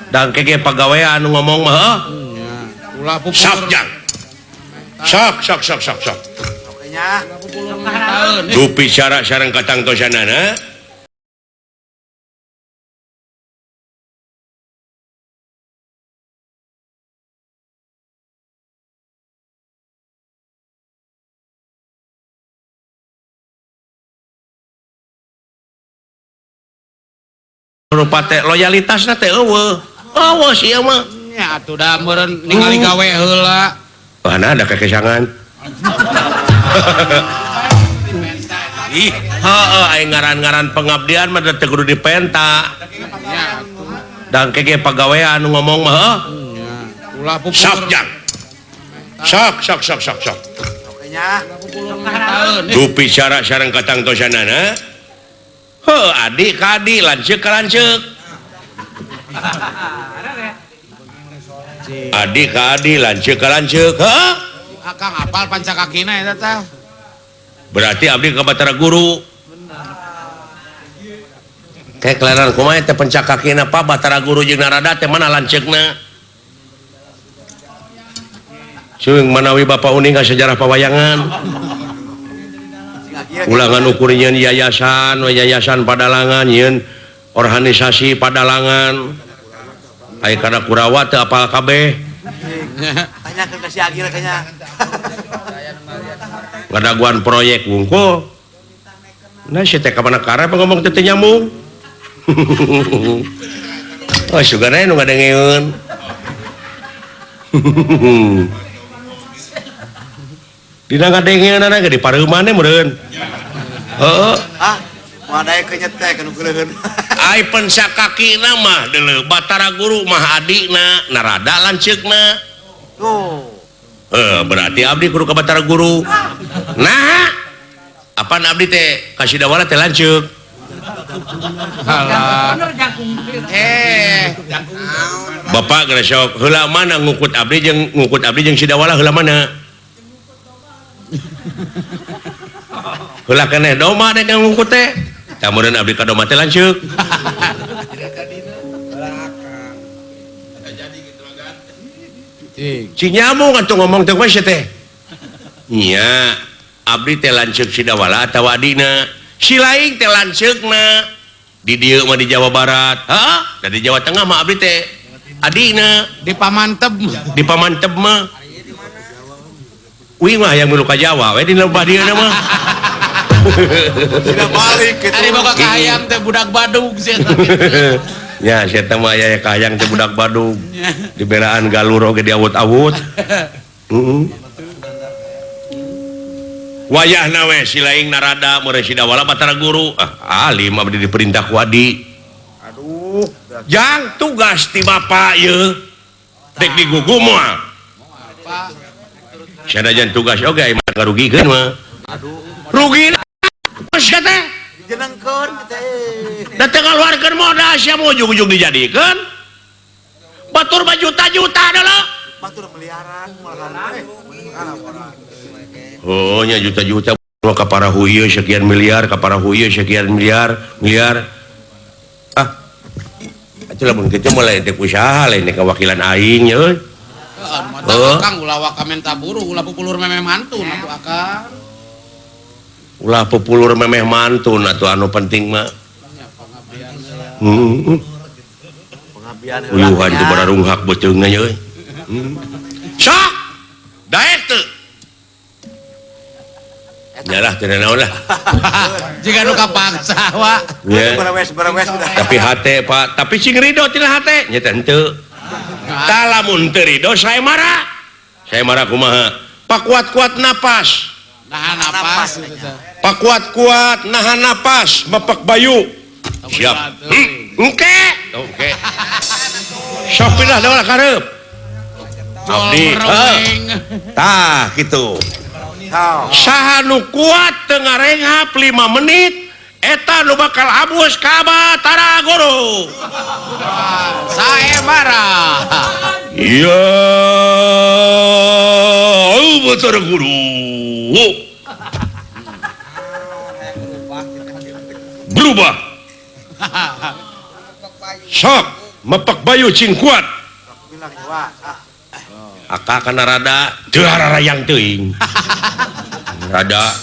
Dan kege pagawean nu ngomong mah heuh. Ulah pupur. Sok jang. Sok sok sok sok sok. Dupi cara sareng katangtosanana. Rupa teh loyalitasna teh eueuh. Eueuh sia mah. Nya atuh da meureun ningali gawe heula. Mana ada kekesangan. Ih, heueuh aing ngaran-ngaran pengabdian mah teu kudu dipenta. Dan kege pagawean nu ngomong mah heuh. Ulah pupur. Sok jang. Sok sok sok sok sok. Dupi cara sareng katangtosanana. Heuh adi ka adi lanceuk ka lanceuk. Adi ka adi lanceuk ka lanceuk. Heuh. Akang apal pancakakina eta tah. Berarti abdi ka Batara Guru. Kayak kelaran kumaha teh pencakakina Pak Batara Guru jeung Narada teh mana lanceukna? Ceung manawi Bapak uning ka sejarah pawayangan. Ulangan ukur nyeun yayasan, yayasan padalangan nyeun organisasi padalangan. Ai kana Kurawa teu apal kabeh. Tanyakeun ka si Agil kayaknya. Ngadaguan proyek wungkul. Nah si teh ka mana karep ngomong teh nyambung. Oh sugana nu ngadengeun. Dina ngadengeunana ge di pareuman meureun. Heeh. Ah, moal daekeun nyetek nu keuleuheun. Ai pensakakina mah deuleu Batara Guru mah adina, Narada lanceukna. Tuh. Berarti abdi kudu ka Batara Guru. Nah, apaan abdi teh ka Sidawala teh lanceuk. Halah. Bapak geus sok heula mana ngukut abdi jeung Sidawala heula mana? Heula keneh doma dek ngukut teh. Tah meureun abdi ka doma teh lanceuk. Cing nyambung atuh ngomong teh kumaha teh. Nya, Abdi teh lanceuk Sidawala atawa adina. Si laing teh lanceukna. Di dieu mah di Jawa Barat. Heeh, da di Jawa Tengah mah abdi teh adina. Di Pamanteb. Di Pamanteb mah. Uing mah hayang milu ka Jawa we di lembah dieu mah. Sudah balik gitu. Ari boga kahayang teh budak Badung sih. Ya, saya mah aya kahayang teh budak Badung. Di belaan galur oge diawut-awut. Heeh. Wayahna we si laing narada meureun Sidawala Batara Guru. Ah, alim abdi diperintah ku adi. Aduh, jang tugas ti bapak ieu. Dek digugu moal. Sanajan tugas oge aya mah ngarugikeun mah. Aduh. Rugi geus teh. Dijenengkeun teh. Da teu ngaluarkeun modal sia mah ujug-ujug dijadikeun. Batur mah juta-juta deuleu. Batur miliaran malahan. Oh nya juta-juta ka parahu ieu sekian miliar, ka parahu ieu sekian miliar, miliar. Ah. Atuh lamun kitu mah lain teh usaha, lain teh kawakilan aing nya euy. Heeh, mata Kang ulah waka menta buruh, ulah pupulur memeh mantun atuh akang. Ulah pupulur memeh mantun atuh anu penting mah. Heeh. Pengabdian heula. Uyuhan teh bararunghak beuteungna nya euy. Sok. Daek teu. Nyalah teu naon lah. Jika nu kapaksa wa. Berawes tapi hate Pak, tapi sing rido tina hate nya teh henteu. Tah lamun teu rido saya marah. Saya marah kumaha? Pakuat-kuat napas. Nahan napas. Pakuat-kuat nahan napas, mepak bayu. Siap. Engke. Oke. Sok pindah deui ka hareup. Abdi. Tah kitu. Saha nu kuat teu ngarenghap 5 menit eta nu bakal abus ka Batara Guru. Sae marah. Ya Batara Guru. Berubah. Sok mepak bayu cing kuat. Aka kana rada teu hararayang teuing. Rada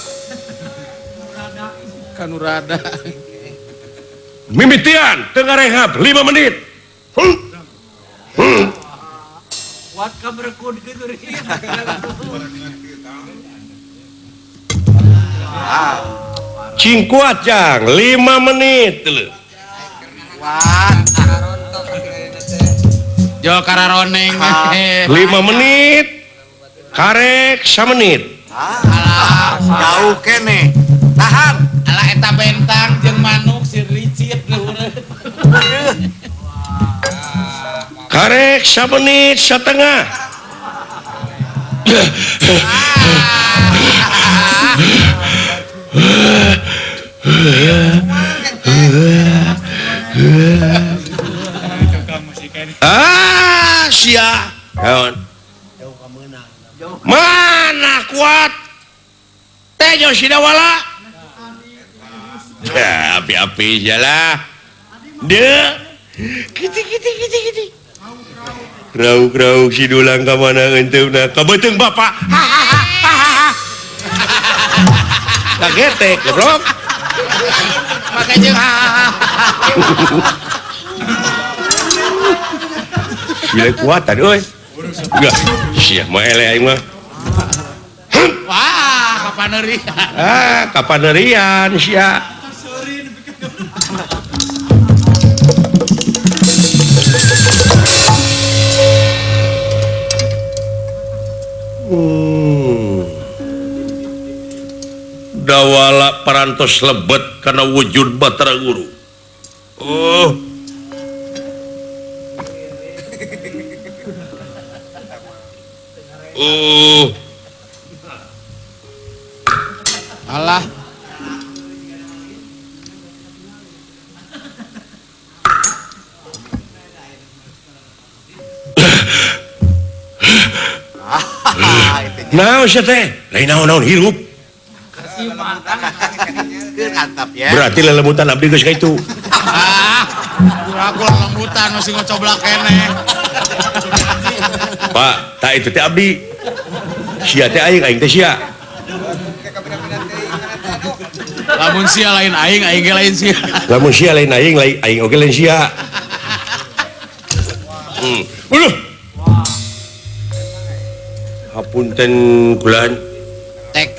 kanu rada. Mimitian teu ngarehab 5 menit. Kuat ka berkud kitu. Cing kuat jang 5 menit leuh. Kuat. Jo kararoneng 5 menit karek samenit. Alah, jauh kene. Tahan. Alah eta bentang jeung manuk si ricit luhur. Karek samenit setengah. Ah, sia. Naon? Mana kuat? Tejo Sidawala. Ya, api-api jalah. De. Kiti kiti kiti kiti. Rauk-rauk si dulang ka mana enteuna? Ka beuteung bapak. Kagetek, goblok. Make jeung Gila kuatan euy. Enggak, sia mah eleh aing mah. Wah, kapanerian. Ah, kapanerian sia. Dawala parantos lebet kana wujud Batara Guru. Oh. Oh. Alah. Naon sia teh? Lain naon-naon hirup. Berarti lelemutan abdi geus ka itu. Ah, aku lelemutan masih ngocoblak keneh. Pak, tak itu teh abdi. Sia teh aing, aing teh sia. Lamun sia lain aing, aing ge lain sia. Lamun sia lain aing, lain aing oge lain sia. Uluh. Hapunten kulan. Tek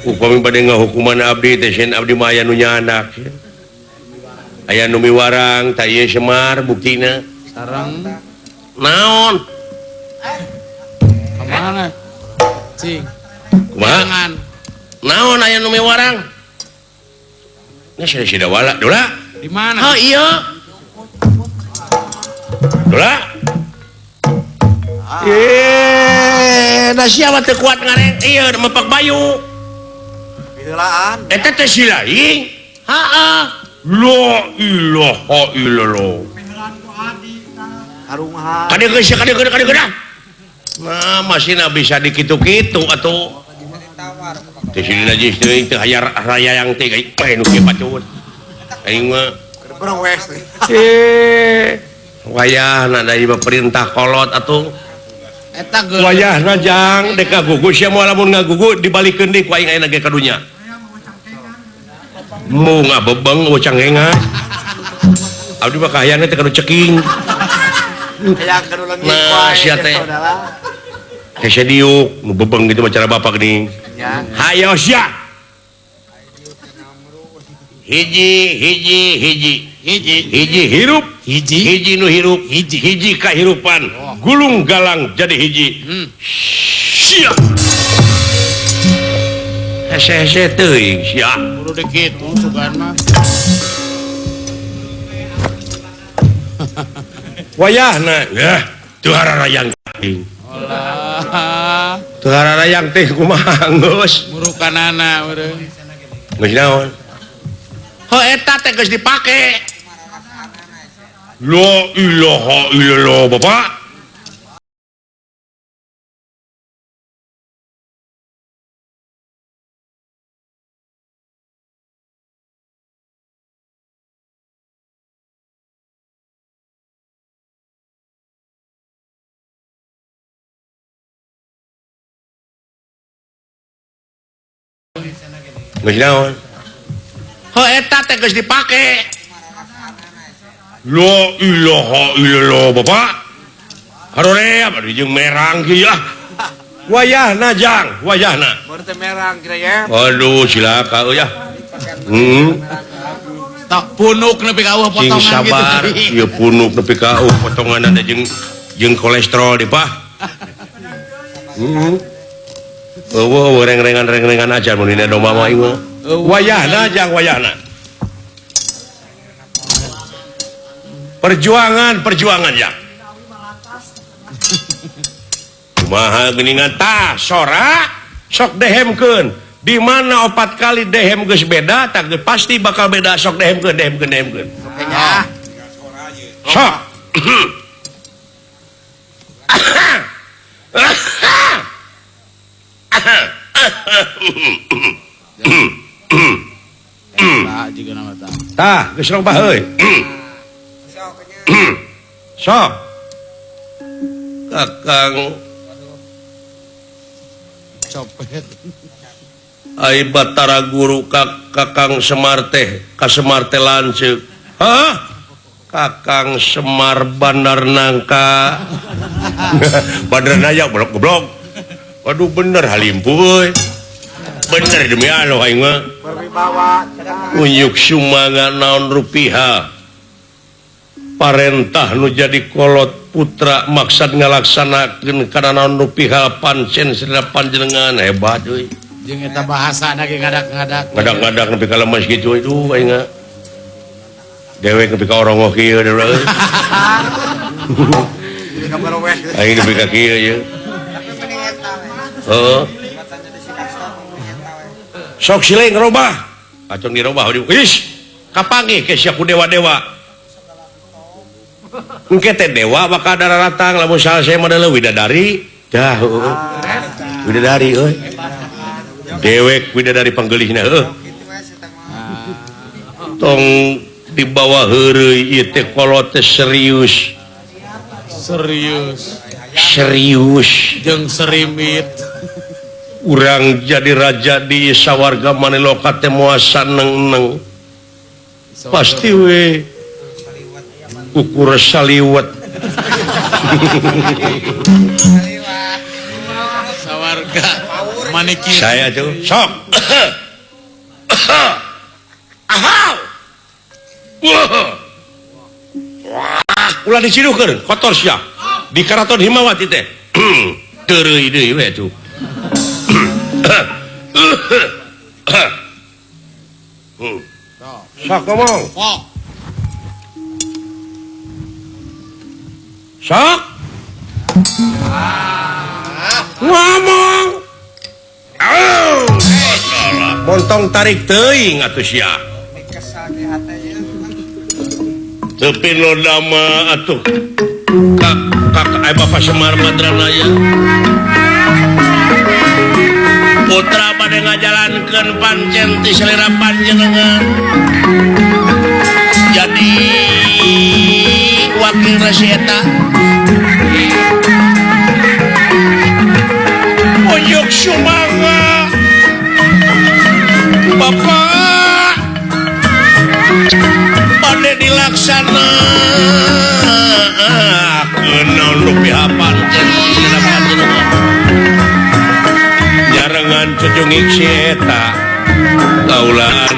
Upami bade ngahukuman abdi teh sieun abdi mah aya nu nyandak. Aya nu miwarang tah ieu Semar buktina. Sareng naon? Ka mana? Cing. Kumaha? Naon aya nu miwarang? Nya sia Sidawala, Dola. Di mana? Oh iya. Dola. Da sia mah teu kuat ngareng ieu mepak bayu. Piheulaan. Eta teh si lain. Heeh. La ilaha illallah. Karungha. Kade geus kade kade kade. Nah, masih bisa dikitu-kitu atuh. Teh si najis teuing teu hayar raya yang teh gae nu kieu pacut. Aing mah berwes. Wayahna da ieu perintah kolot atuh. Eta geus wayahna jang dek ngagugu sia moal lamun ngagugu dibalikeun deui ku aing ayeuna ge ka dunya. Mau ngabebeng cangkengan. Abdi mah kahayangna teh kanu ceking. Hayang kanu leungit wae. Sia teh. Hese diuk nu bebeng gitu mah cara bapak geuning. Hayo sia. Hiji hiji hiji hiji hiji hirup hiji hiji nu hirup hiji hiji kahirupan gulung galang jadi hiji. Sia. Hese-hese teuing sia. Kudu kitu sugan mah. Wayahna yah teu hararayang teuing. Olah. Teu hararayang teh kumaha geus. Murukanana meureun. Geus naon? Heuh eta teh geus dipake. La ilaha illallah bapak. Geus naon? Heuh eta teh geus dipake. La ilaha illallah bapak. Haroream aduh jeung merang kieu ah. Wayahna jang, wayahna. Baru teh merang kira ya. Aduh cilaka euy ah. Tak punuk nepi ka eueuh potongan gitu. Sabar, ieu punuk nepi ka eueuh potongan ada jeung kolesterol di pah. Eueuh reng-rengan-reng-rengan aja mun dina domba mah ieu. Wayahna jang wayahna. Perjuangan perjuangan ya. Kumaha geuningan tah sora sok dehemkeun. Di mana 4 kali dehem geus beda tah pasti bakal beda sok dehemkeun dehemkeun dehemkeun. Sok. Tah geus robah euy. Sok. Kakang copet. Ai Batara Guru Kakang Semar teh, ka Semar teh lanceuk. Hah? Kakang Semar Bandar Nangka. Bandar Naya goblok goblok. Waduh bener halimpu euy. Bener demi Allah aing mah. Berwibawa. Unyuk sumanga naon rupiah. Parentah nu jadi kolot putra maksad ngalaksanakeun kana naon rupiah pancen sira panjenengan hebat euy. Jeung eta bahasana ge ngadak-ngadak. Ngadak-ngadak nepi ka lemes kitu euy aing mah. Dewek nepi ka orongoh kieu euy. Aing nepi ka kieu ieu. Heeh. Sok sileng robah. Acong dirobah ish kapanggih ke sia ku dewa-dewa. Engke teh dewa bakal daratang lamun salse mah deuleu widadari dah heueuh. Widadari euy. Dewek widadari panggeulihna heueuh. Tong dibawa heureuy ieu teh kolot teh serius. Serius. Serius jeung serimit. Urang jadi raja di sawarga Maniloka teh moal saneng-neng. Pasti we ukur saliwat. Sawarga Manikir. Saya tuh sok. Ahau. Wah. Ulah diciduhkeun, kotor sia. Di Karaton Himawati teh. Teureui deui we tuh. Sok ngomong. Sok. Ngomong. Oh. Montong tarik teuing atuh sia. Teu pinoda mah atuh. Kak kak Bapak Semar Madranaya. Putra bade ngajalankeun pancen ti salira panjenengan. Jadi wakil resi eta. Oyok sumangga. Bapak bade dilaksanakeun naon rupiah pancen ti salira panjenengan. Nyarengan cucungik si eta kaulaan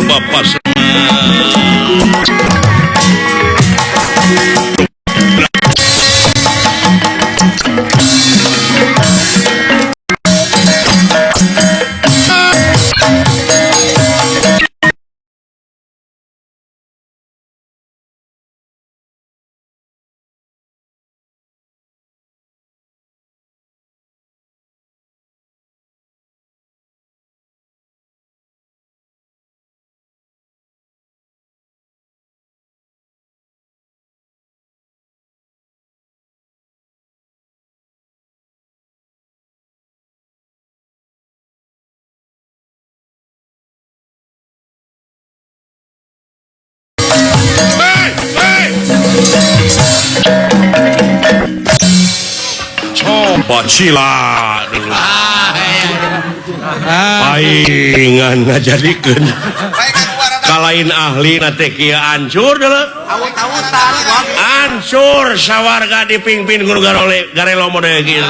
Bapak Semar. Coba sila dulu. Paingan ngajadikeun. Kalain ahli na teh kieu hancur dulu. Hancur sawarga dipingpin guru garole garelo mode kieu.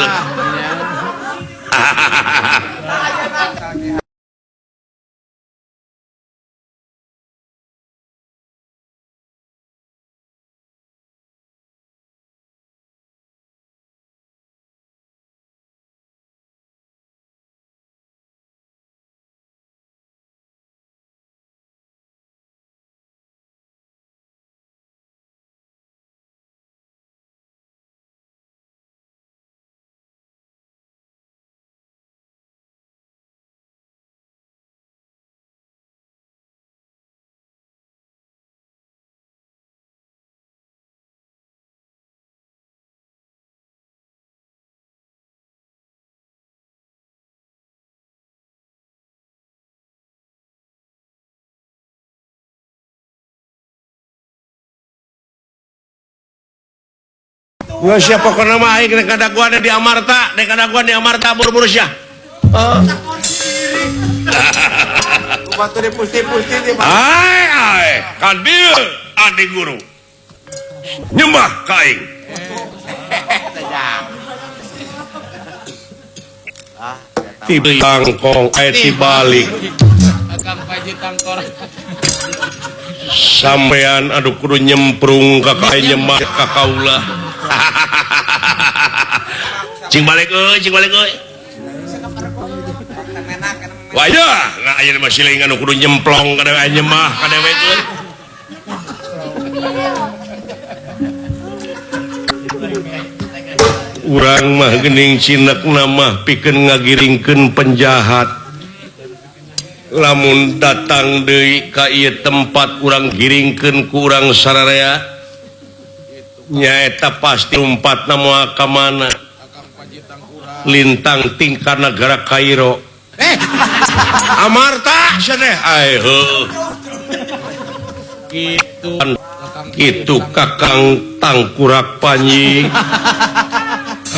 Nggak siapa pokoknya mah aing rek kadaguan di Amarta, rek kadaguan di Amarta buru-buru sia. Batu dipusti-pusti di Ai ai, ka dieu adi guru. Nyembah ka aing. Ti tangkong aya ti balik. Akang Paji tangkor. Sampean aduh kudu nyemprung ka kae nyembah ka kaula. Cing balik euy, cing balik euy. Wayah, nah ayeuna mah siling anu kudu nyemplong ka dewe nyembah ka dewe euy. Urang mah geuning cinekna mah pikeun ngagiringkeun penjahat. Lamun datang deui ka ieu tempat urang giringkeun ku urang sararea. Nyaeta pasti lumpatna moal ka mana. Lintang tingkah negara Kairo. Amarta cenah ai heuh. Kitu kitu Kakang Tangkurak Panji.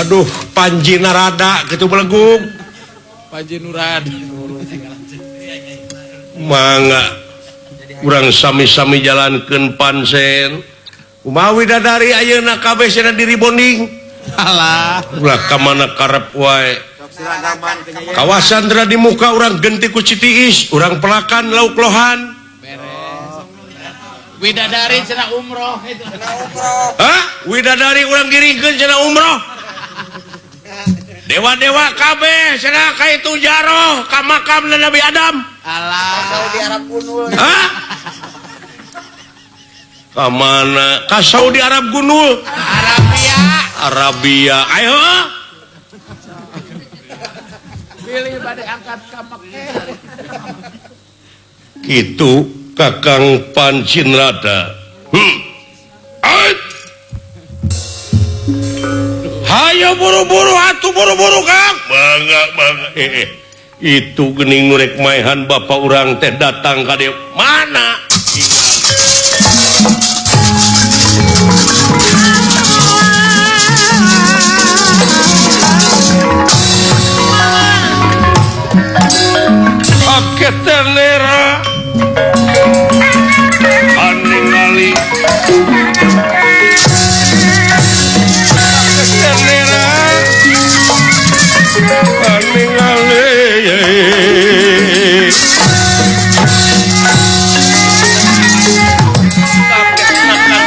Aduh, Panji Narada kitu belegung. Panji Nurad. Mangga urang sami-sami jalankeun pansen. Kumaha widadari ayeuna kabeh cenah diri bonding. Alah, ulah ka mana karep wae. Kawasan teh di muka urang genti ku Citiis, urang pelakan lauk lohan. Beres. Widadari cenah umroh itu. Hah? Widadari urang giringkeun cenah umroh. Dewa-dewa kabeh cenah ka itu jaroh ka makam Nabi Adam. Alah. Saudi Arab gunul. Hah? Ka mana? Ka Saudi Arab gunul. Arabia. Arabia. Ayo. Pilih bade angkat ka Mekah. Kitu Kakang Pancinrada. Hayo buru-buru atuh buru-buru Kang. Mangga mangga. Itu geuning nu rek maehan bapak urang teh datang ka dieu. Mana? Aketenera aningali aketenera aningali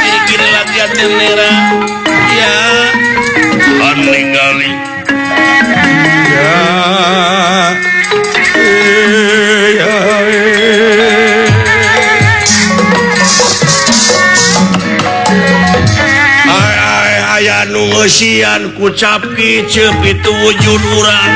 kiri-kiri lagi aketenera ya aningali ya. Aya nu ngeusian ku capki ceup itu wujud urang.